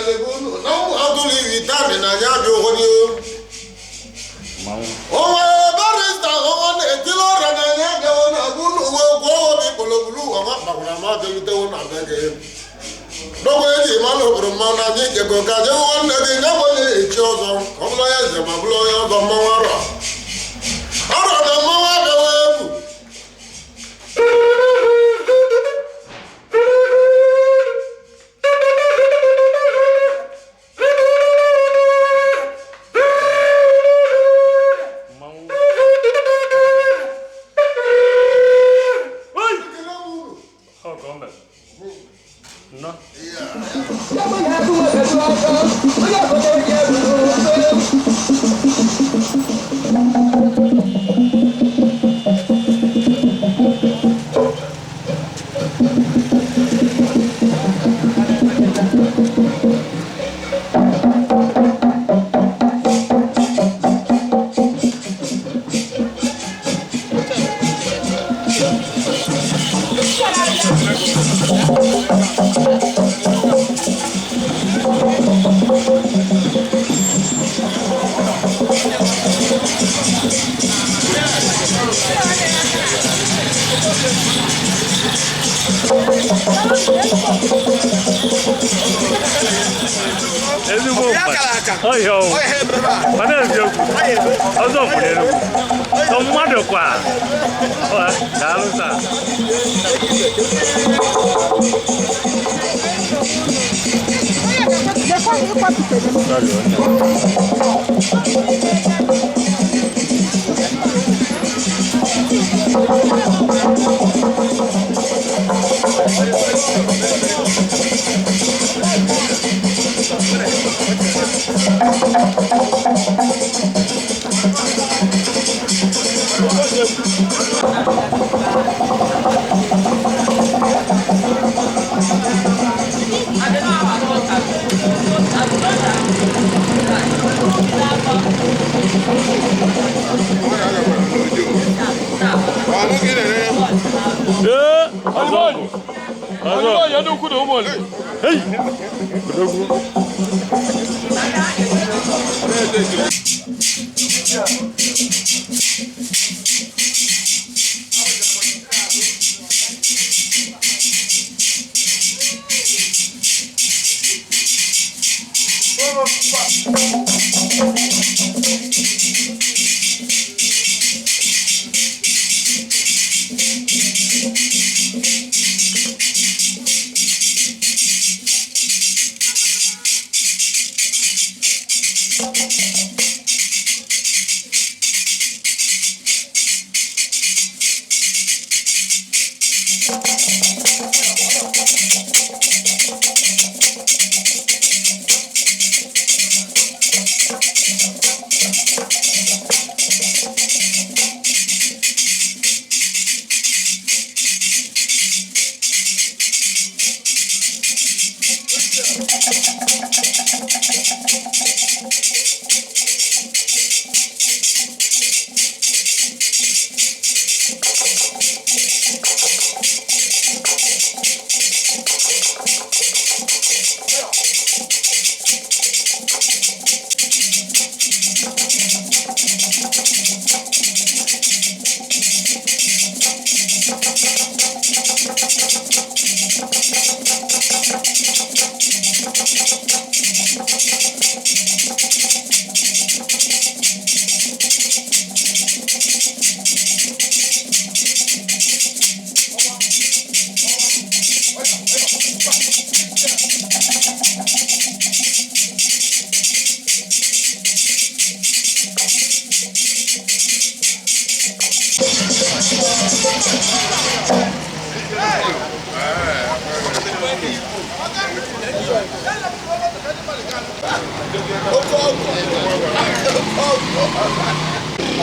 bịara ebe unu na ụmụ atụrụ iri taanị na anyị abịa ụfọdụ. Onwe barista ọnwa na-etili ọrịa na anyị abịawo na agwa unu uwe okwu ọghọ dị kpọlọgburu ụwa nwa kpakwara ma abịalutewo na be gị. Dọgwa eji mmanụ obodo mmanụ na anyị jego ka je nwanne gị nye bụ onye echi ọzọ ka ọ bụrụ onye eze ma bụrụ onye ọzọ mmanwụ arọ. Arọ na mmanwụ abịawo egwu. Mmanwụ. Ekele m unu. Ọ ka o mere. Nnọọ. Ezigbo mmadụ. Ọ ihe ọwụ. Mana eziokwu. Ọzọ kwuru Enugwu. Sọ mmadụ kwa. Ọ, daalụ sir. Sorry, onye. Ee, ọzọ bụ. Ọzọ. Hey! Odogwu.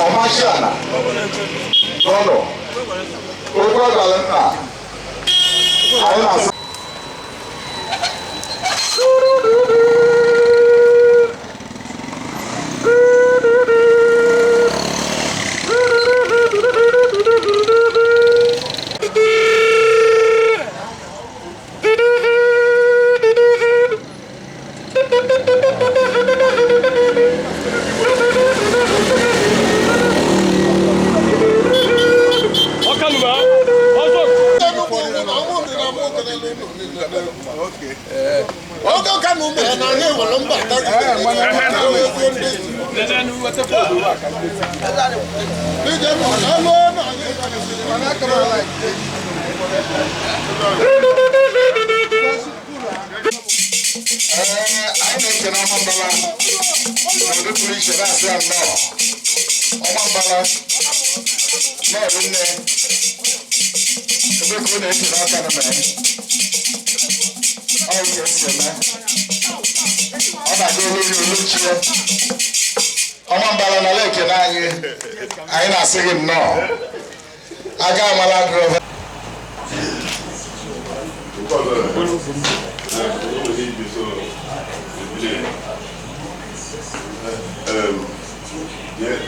Ọmasịana n'ụlọ oge ọ gara nna anyị na-asị. Oge ka m mere na anyị nwere mba ije nọ n'elu na anyị. Ee, anyị na-ekene Ọmambala n'ụdị pụrụ iche, na-asị ya nnọọ. Ọmambala, nnọọ nne. Ebe ka ọ na-ekene aka na mee. Ọ bụ ka esi eme. Ọ na-aga olu olu chie. Ọmambala nala ekene anyị. Anyị na-asị gị nnọọ. Aga amala dịrị. Nke ọzọ na o nwere ibi so ebile. Yeah.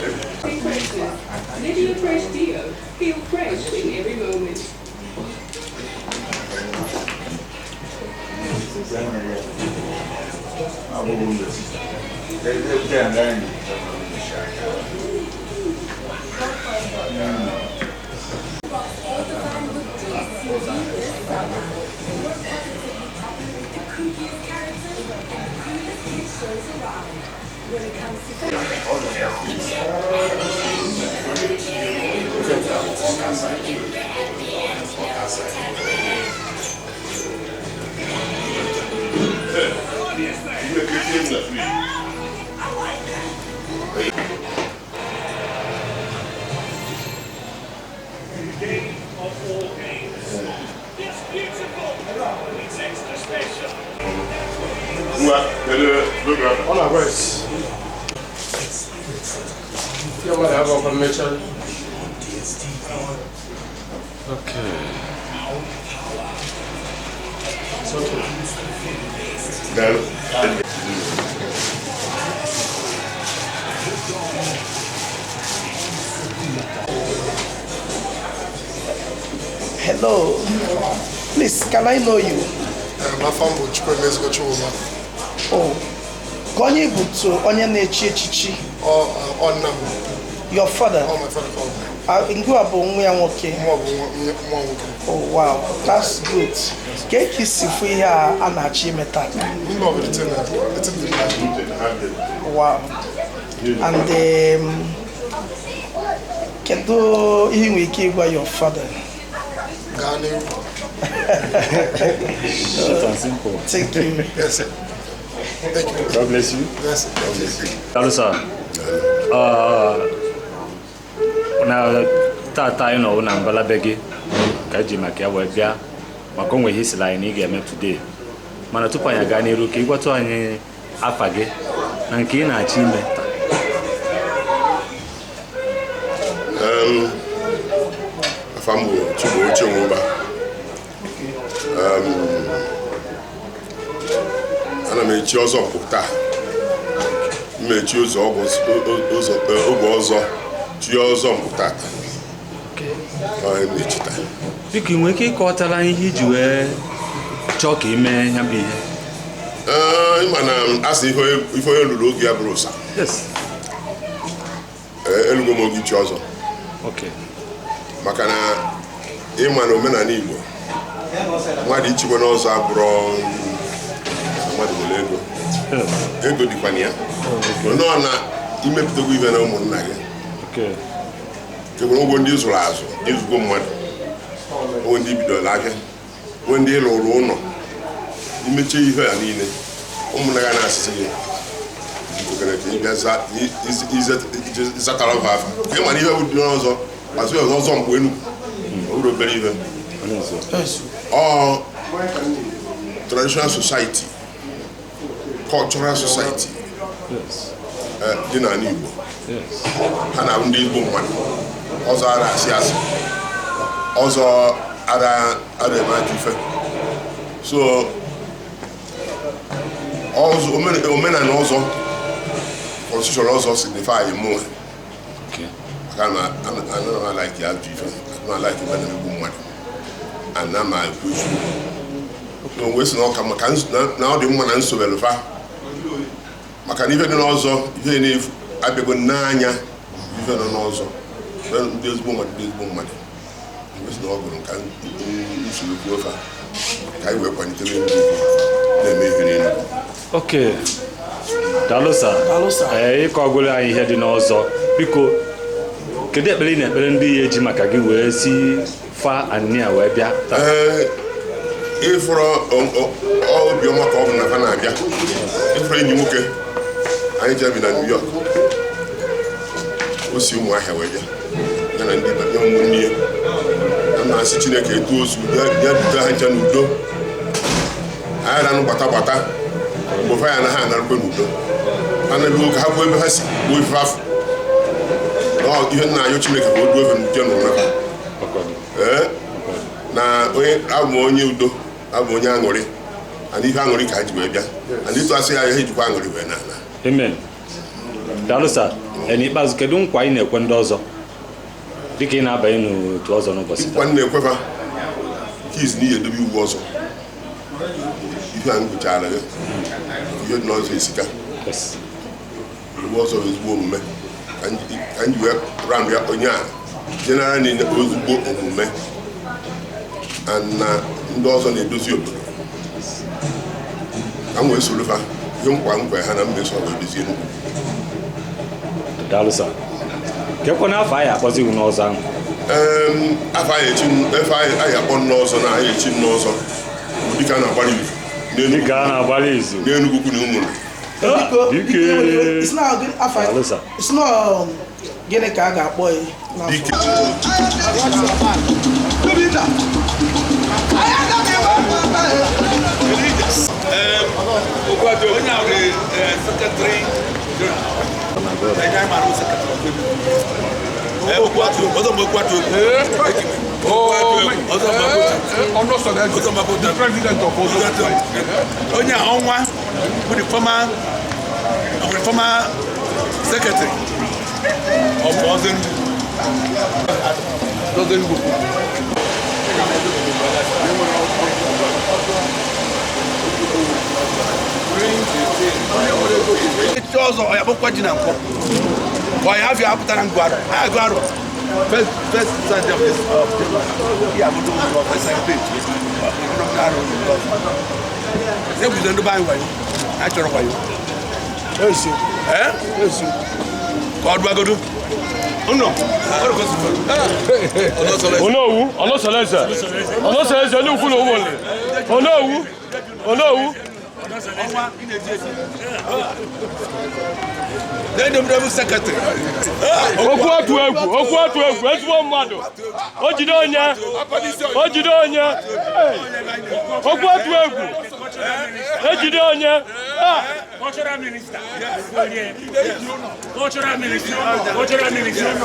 Prices. Living a fresh deal. Feel fresh in every moment. The kookiest characters and the coolest kids shows around. When it comes to Ihe keke m na free. Game of all games. It's beautiful. It's extra special. Ngwa, kedu program? Ọ na-agwa esi. Ndị mmadụ abụọkwa mmecha. Okay. It's okay. Daalụ. Hello. Please, can I know you? N'afọ m bụ Chukwuemeziko Chukwuma. Oh, ka onye bụ to onye na-echi echichi? Ọ nna m. Your father? Ọ my father called me. Ah, ngị bụ nwa ya nwoke? Mụ bụ nwa nwoke. Oh wow, that's good. Ka ka isi fụ ihe a a na-achọ ime taa? M love the thing, the thing dị mma. Wow. And kedu ihe ị nwere ike ịgwa your father? Gaa n'ihu. Short and simple. Thank you. Yes, sir. Thank you. God bless you. Yes, sir. Thank you. Daalụ sir. Na tata anyị nọ na mbala be gị ka eji maka ya wee bịa maka onwe ihe isiri anyị na ị ga-eme today, mana tupu anyị aga n'iru, ka ị gwatụ anyị afa gị na nke ị na-achọ ime taa. Afa m bụ Chibuoche Chinwụba. Ana m echi ọzọ mpụ taa. M echi ụzọ ọgwụ ụzọ oge ọzọ chi ọzọ mpụ tata. Ọ ihe m na-echi taa. Biko, ị nwere ike ịkọwatara anyị ihe iji wee chọọ ka ị mee ya bụ ihe? Ee, ịma na a sị ife onye lụrụ oge ya bụrụ ụsa. Ee, elugo m oge ichi ọzọ maka na ịma na omenala Igbo, mmadụ ichikwa n'ọzọ abụrụ mmadụ nwere ego. Ego dịkwa na ya nọọ na imepụtago ife na ụmụnna gị kekwara ụgwọ ndị zụrụ azụ, ịzụgo mmadụ, onwe ndị bidoro ahịa, onwe ndị lụrụ ụlọ, imechie ihe ya niile, ụmụnna gị na-asịsị gị biko ka ị bịa zatara ha afa ka ị mara ihe bụ dị n'ọzọ azụ ya ọzọ mgbe Enugwu ọ bụrụ obere ihe. Ọ traditional society, cultural society dị n'ala Igbo. Ha na ndị Igbo mmadụ ọzọ ara asị asị ọzọ ara ara eme aka ife. So ọzọ omenala ọzọ, constitution ọzọ signify mụnwa maka na ana m a-like ajọ ife, ana m a-like ebe na-emegbu mmadụ, ana m ekwu eziokwu. So wee sị na ọka maka na ọ dị mma na nsobelu fa, maka na ife dị n'ọzọ, ife na-efu abịago n'anya, ife nọ n'ọzọ ndị ezigbo mmadụ, ndị ezigbo mmadụ. Wee sị na ọ gụrụ nka nsogbu kwuo fa. Ka anyị wee kwalitere Enugu na-eme ihe n'Enugu. Ok, daalụ sir. Daalụ sir. Ee, ịkọgoro anyị ihe dị n'ọzọ. Biko, kedu ekpere ị na-ekpere ndị ya eji maka gị wee si fa ania wee bịa taa? Ee, ịfụrụ obiọma ka ọ bụ na fa na-abịa. Ịfụrụ enyi nwoke anyị ji bi na New York, o si Ụmụahịa wee bịa, ya na ndị ya ụmụnne ya. A na-asị Chineke etu ozu ya dute ha ncha n'udo. Anyị ranụ gbata gbata mgbe fa ya anaghị anarụkwe n'udo. Ha na-eruo ka ha kwuo ebe ha si gbuo ife afọ. Na ihe nna ayọ Chineke ka o duo efe n'udo n'ụra. Ee, na onye abụ onye udo, abụ onye aṅụrị, and ife aṅụrị ka ha ji wee bịa, and ịtụ asị ya ha ejikwa aṅụrị wee na-ana. Amen. Daalụ sir. Ee, n'ikpeazụ, kedu nkwa ị na-ekwe ndị ọzọ dịka ị na-abanye n'otu ọzọ n'ụbọchị taa? Nkwa m na-ekwefa kiz na ihe edobe iwu ọzọ, ife a m gụchara gị ihe dị n'ọzọ esika. Yes. Iwu ọzọ bụ ezigbo omume ka m ji wee round ya onye a general niile, ozugbo omume and na ndị ọzọ na-edozi obodo ka m wee soro fa ihe nkwa nkwa ha na mmeso wee dozie Enugu. Daalụ sir. Kekwa n'afọ anyị akpọzi iwu n'ọzọ ahụ? Afọ anyị echi, efe anyị akpọ n'ọzọ na anyị echi n'ọzọ bụ dịka a na-agbara izu n'Enugu. Dịka a na-agbara izu. N'Enugu kwu na ụmụrụ. Biko, Dike. biko, it's not afa. Daalụ sir. It's not gịnị ka a ga-akpọ ya n'afọ? Dike. Onye ahụ secretary The president of Ozo. Onye a ọnwa bụ the former secretary of Ozo Enugu. Echi ọzọ ọ ya bụkwa ji na nkwọ ka ọ ya afịa apụtara ngụ arụ agụ arụ first Sunday of this of January ya bụ ụzọ first secretary arụ ekwuzi ndị be anyị wayo anyị chọrọ wayo. Ee, ka ọ dụbagodu ụnọ ọrụ ka o si fọrọ. Onowu, Onosoleze. Onosoleze ní ukwu na owole. Onowu, Onowu. Secretary. Okwu atụ egwu, okwu atụ egwu, ezigbo mmadụ. O jide onye, o jide onye. Okwu atụ egwu, ejide onye. Cultural minister. Cultural minister. Cultural minister.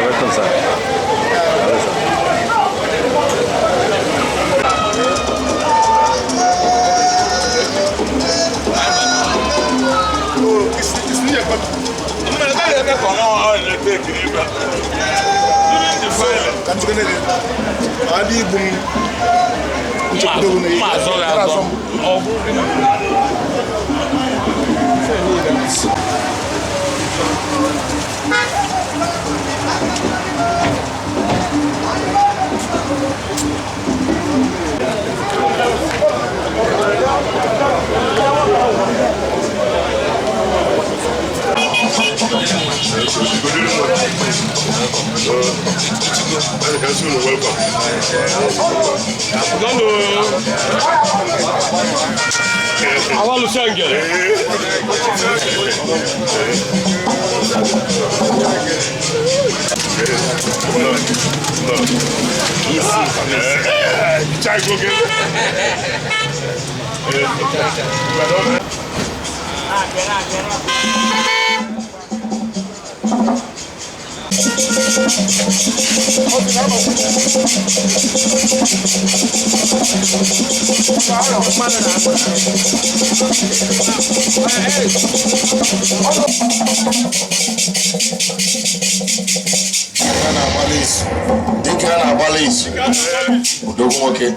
Welcome, sir. Hello, sir. Adị igbu m nchekwudo na Dike a na-agbalị izu, odogwu nwoke.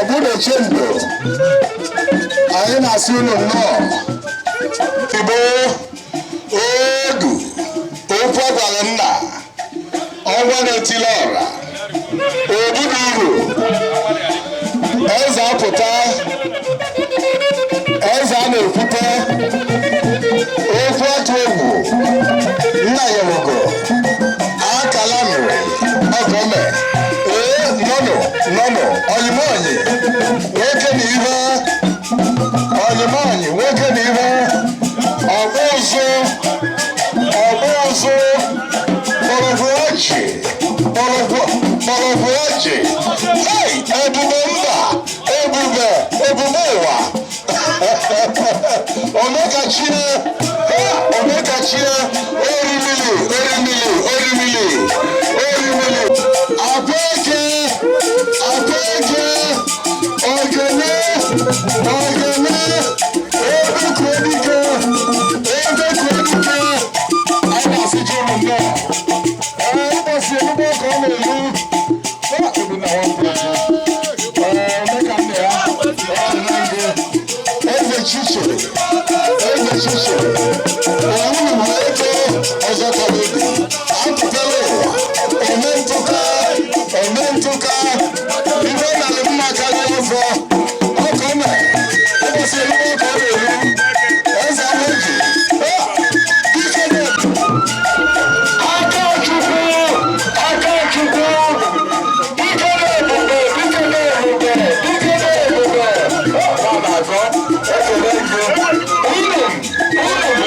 Obudochendo, anyị na-asị unu nnọọ. Igbo odu okwu agwara nna ọnwa na-etili ọra obudu uru eze apụta eze a na-ekwute okwu atụ egwu nna ya nwogo akala mere ọgọme ee nọnụ nọnụ ọyịmọnyị nwoke na ihe ọyịmọnyị nwoke na ihe ọkpụ ụzụ ọkpụ ụzụ mgbọrọgwụ ọjị mgbọrọgwụ mgbọrọgwụ ọjị hei ebube mba ebube ebube ụwa omekachie omekachie orimili orimili orimili orimili akwaeke akwaeke ogene ogene ebekuedike ebekuedike anyị na-asị ji ụmụ nnọọ ee ụbọchị enugbo ka ọ na-elu ebu na nwa ee omeka nne ya eze chiche eze chiche òun wù eke ọzọ kọrọ obi apụtala ụwa ome ntụka ome ntụka ife narị mma karịa ọzọ ọkọ na ụbọchị elugo ka ọ na-eru eze amaji dike na aka chukwu aka chukwu dike na ebube dike na ebube dike na ebube ọ na-azọ ekele gị unu unu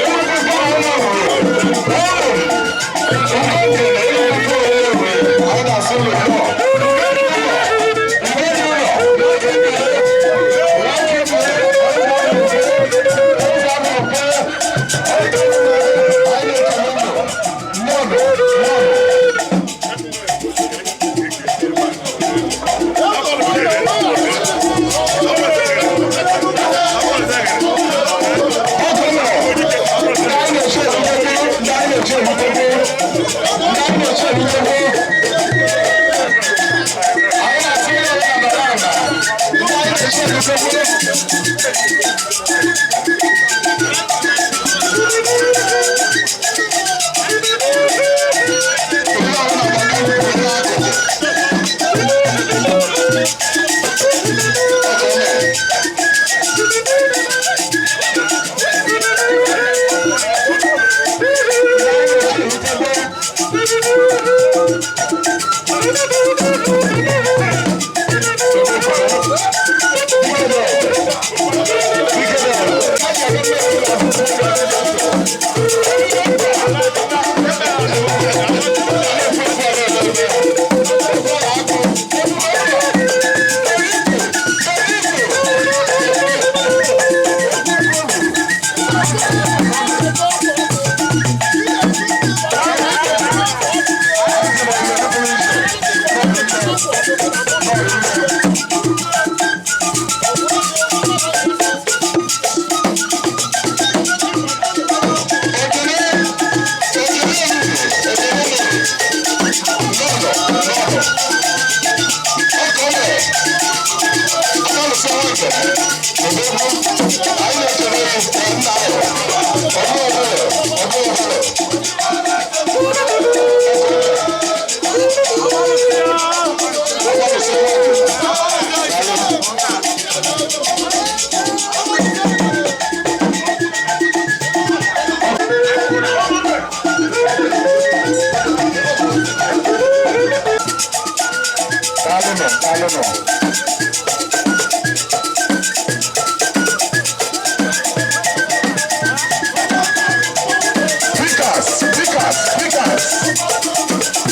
Pickers, pickers, pickers.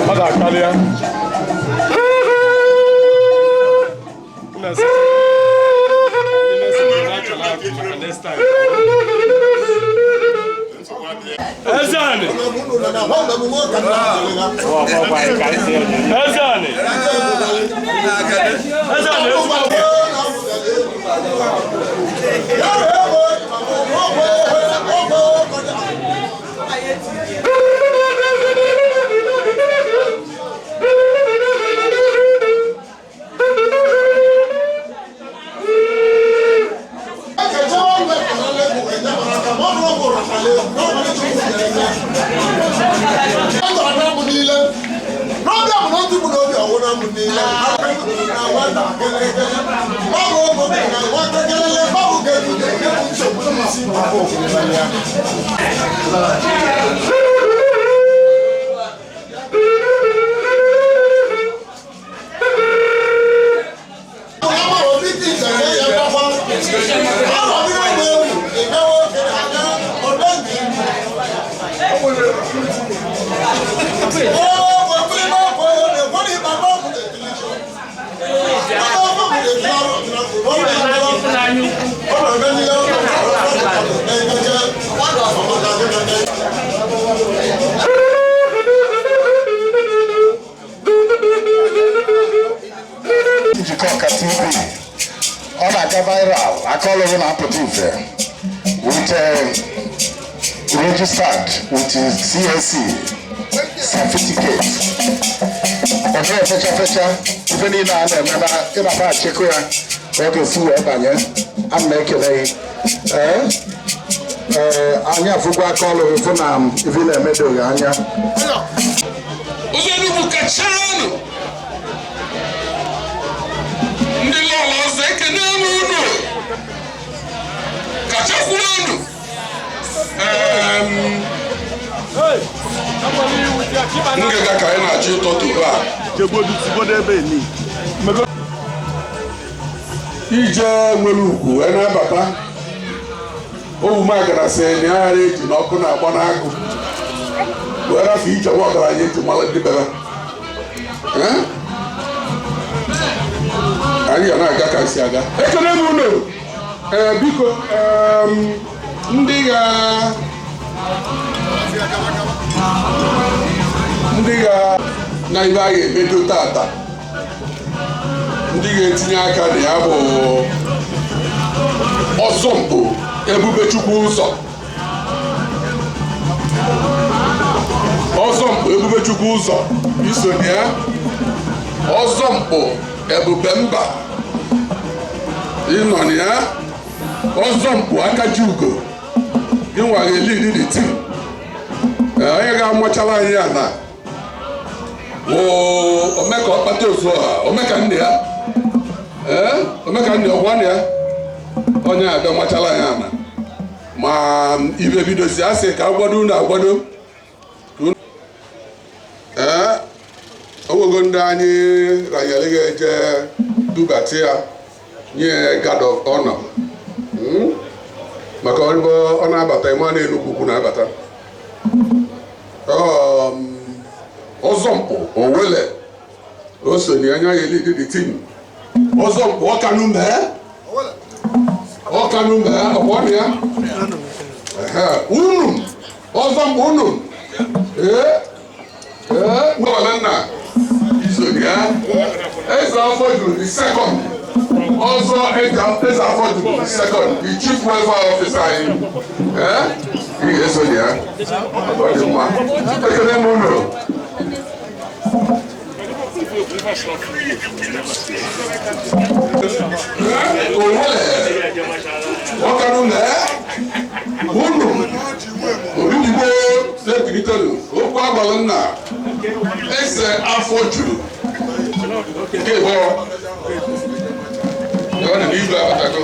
Ọ ga-akarị ya. Ezani! Ezani! Ezani! Njikọ Ọka TV ọ na-aga viral aka ọlụrụ na-apụta ife with registered with CAC certificate. Ọ dịghị fecha fecha ife niile a na-eme na ịnaba achịkụ ya ka ọ ga-esi wee banye. Ana m ekele gị. Ee ee, anyị afụkwa aka ọlụ gị fụ na ife ị na-emedoghị anya. Ụzọ Enugwu kachanụ ndị lọlọ ọzọ ekene m unu kachakwuo unu. Ngịga ka anyị na-achọ ịtọtụ a ije nwere ugwu wee na-abata owumagara sị na aghara eji n'ọkụ na-agba n'agụ wee rafe ije nwa ọgaranya eji mara ndị bebe. Anyị ga na-aga ka si aga. Ekele m unu. Ee, biko, ndị ga ndị ga na ibe a ga-emedo tata, ndị ga-etinye aka na ya bụ Ọzọmkpo Ebubechukwu ụzọ. Ọzọmkpo Ebubechukwu ụzọ iso na ya. Ọzọmkpo Ebube Mba ịnọ na ya. Ọzọmkpo Akaji Ugo gị nwa ga-elidi the team. Onye ga-amachala anyị ya na omeka ọkpata ozu ọha omeka nne ya. Ee, omeka nne ọgwa nne ya onye abịa machala anyị ana ma ibe bidozi asị ka agbado unu agbado. Ee, onwego ndị anyị ranyere ga-eje dubata ya nye guard of honor. Maka ọ na-abata ịma na Enugwu ukwu na-abata. Ọzọmkpo Owele o so na anya ya elidi the team. Ọzọmkpo Ọkanụ mee Ọkanụ mee ọkwa ọnụ ya unu Ọzọmkpo unu ee ee nwere nna iso na ya. Eze afọ juru the second ọzọ eze afọ juru the second the chief welfare officer anyị. Ee, ị ga-eso na ya. Ọ dị mma, ekele m unu. Owele ọkanụ na unu origbo sekiritelu okwu agbalị nna eze afọ juru nke ịbọ ọ na igwe abatago.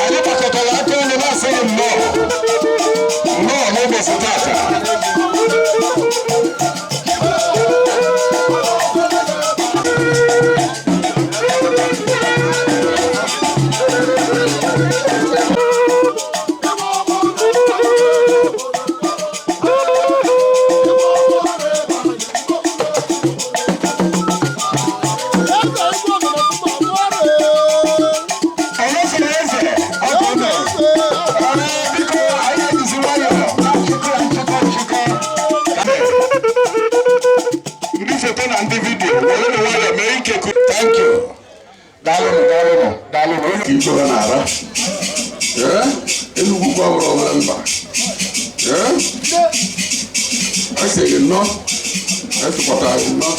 Anyị gbakọtara aka ọnụ na-asịghị nnọọ. Daalụ na onye ka ikpe ha na-ara. Ee, Enugwu kwa bụrụ obere mba. Ee, a sị gị nnọọ, a sịkwatara gị nnọọ.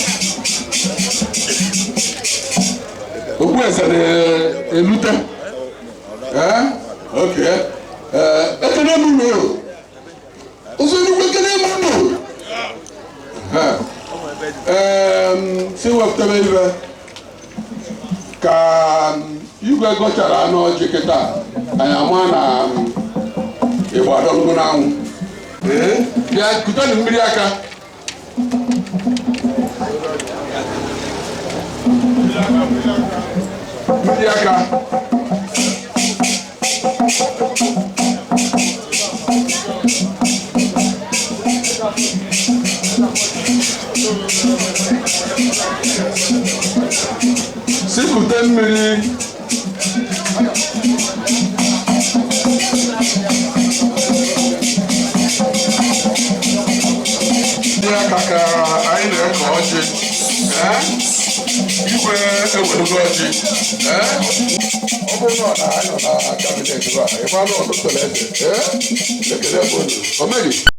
Okpueze na-elute. Ee, oke. Ee, ekene m unu. Ụzọ Enugwu, ekene m unu. Ee, si wepụtara ibe ka igwe gọchara anụ ọjị kịta, anyị ama na ịgba adọrọgo n'anwụ. Ee, bịa kutenụ mmiri aka. Mmiri aka. Si kute mmiri. Ndị aka ka anyị na-eke ọjị. Ee, igwe ewerugo ọjị. Ee, ọ bụrụ na ọ na anyị nọ na cabinet ebe a, ebe anụ ọtụtụ eze. Ee, ekele m unu. O meghị.